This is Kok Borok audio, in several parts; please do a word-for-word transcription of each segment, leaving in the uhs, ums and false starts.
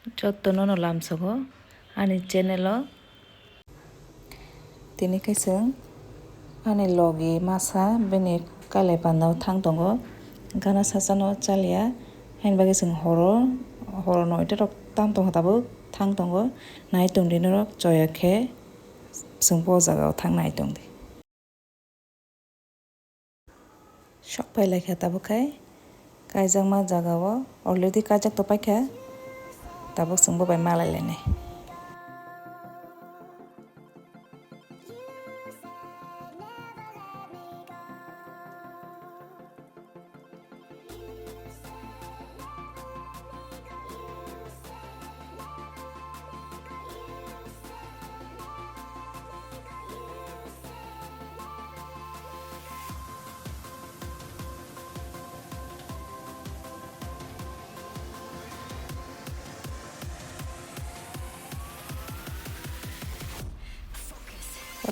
Jotto nono lamsogo ani channel o. Tini khe chwng ani logi masa bini kailai panda o thang tongo. Gana sasano chaliya, haini bagwi chwng horo, horo noita rok tam tongkha tabuk thang tongo. Nai tongdi norok choya khe chwng bo o jaga o thang nai tongdi. Sok pai lai kha tabuk khai kaijakma jaga o already kaijak to paikha, tabuk chwng bo bai malai lainai.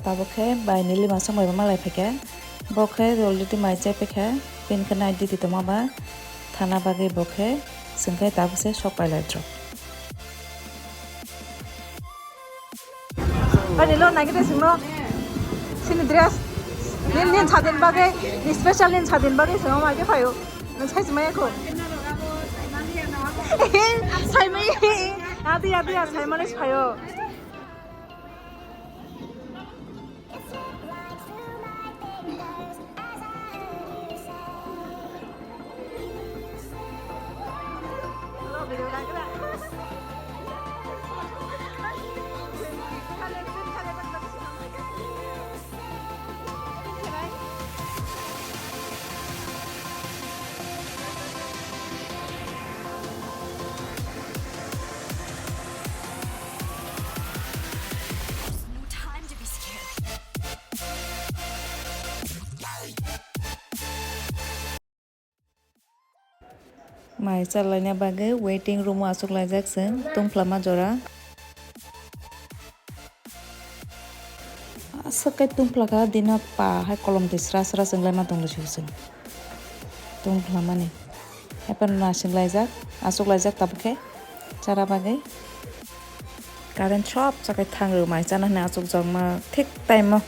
Tabuk khe bai nili masong bai bo malai phaikha. Bo khe already mai chai paikha. Bini khe night duty tongma ba thana bagwi bo khe chwng khe tabuk se sok pai lai rw. Ani lo nai khe singno sini dress nin nin sadin bagwi, special nin sadin bagwi singno mai khe phaio. Nang sai simaya kho. Sai mai. Adi adi sai mani phaio. Mai chalaina bagwi waiting room o achuk laijak chwng tungphla ma jora. Aswk khe tungphla kha, dino pa hai kolom twi sra sra chwng lai ma tong chwng tungphla mani. Haphano nasing laijak, achuk laijak tabuk khe chara bagwi. Current sop chakai thang rw mai chana hwnwi achuk jak ma thik time o.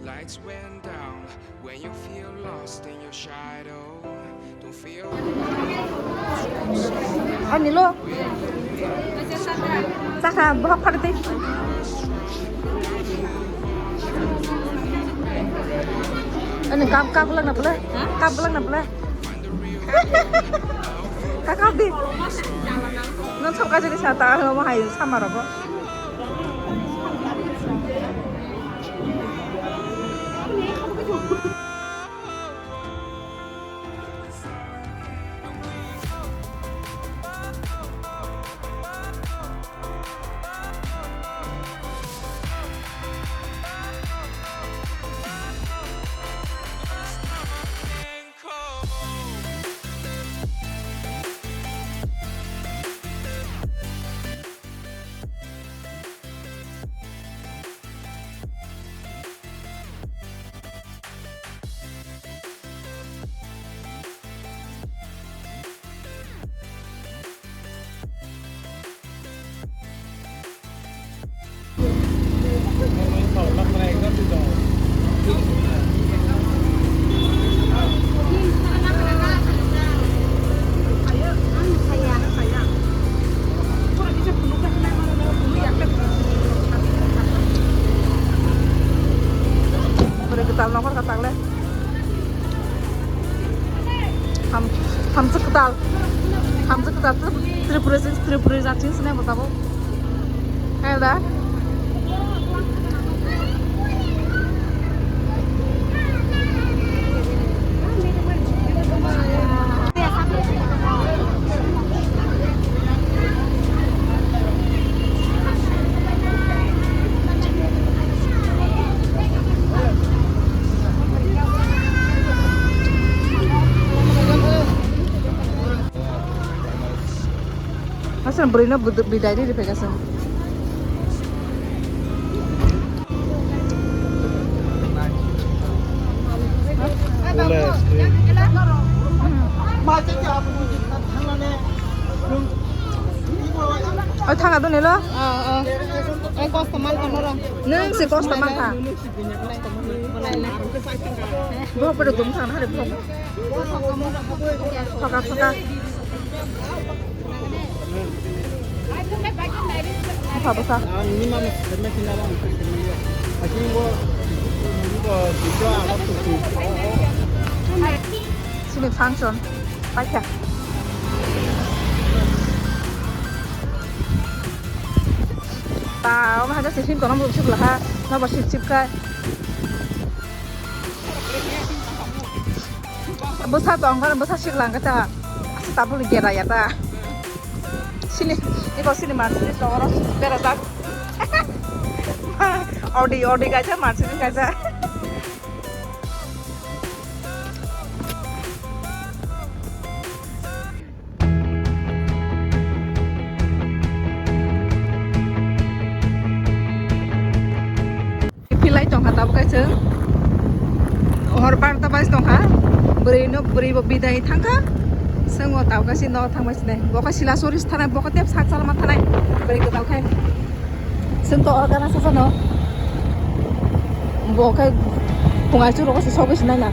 Lights went down when you feel lost in your shadow. Don't feel. Ani lo. Saka bohok phari tei. Ani kap kap lang na pula. Kap lang na pula. Kakak di. Non sok aja di sata, ano mo hayu sama roko. Bwrwi kwtal nokbar kwtal le. Ham-, hamswk kwtal. Hamswk kwtal Tripura, Tripura jat sini sini bo tabuk. Hai da. Bwrwi no bwdw-, bidai ri ri phaikha chwng. O thanga duni lo? Ah, ah. Ang kosto man tongmoro. Nwng se kosto man kha. Bo pura dum thang hari bo. Phoka phoka. Bwsa bwsa. Sini function. Paikha. Ta, omo haja se sim kono bo sibla ha. Nobo sip sip khai. Bwsa tong khe bwsa siklang khe ta. Asa tabuk ni gera ya ta. Sini, iko sini Mercedes tong oro berajak. Audi, Audi kaisa, Mercedes kaisa. Philai tongkha tabuk kaisa. Hor barta bais tongkha. Bwrwi no, bwrwi bo bidai thangkha. Swngo tabuk kaisa no thangbai sinai. Bo khe sila soris thanai, bo khe tep sak salma thanai. Bwrwi kwtal khai. Chwng to organa sasano. Bo khe phungai chwrwgo se sogwi sinai na.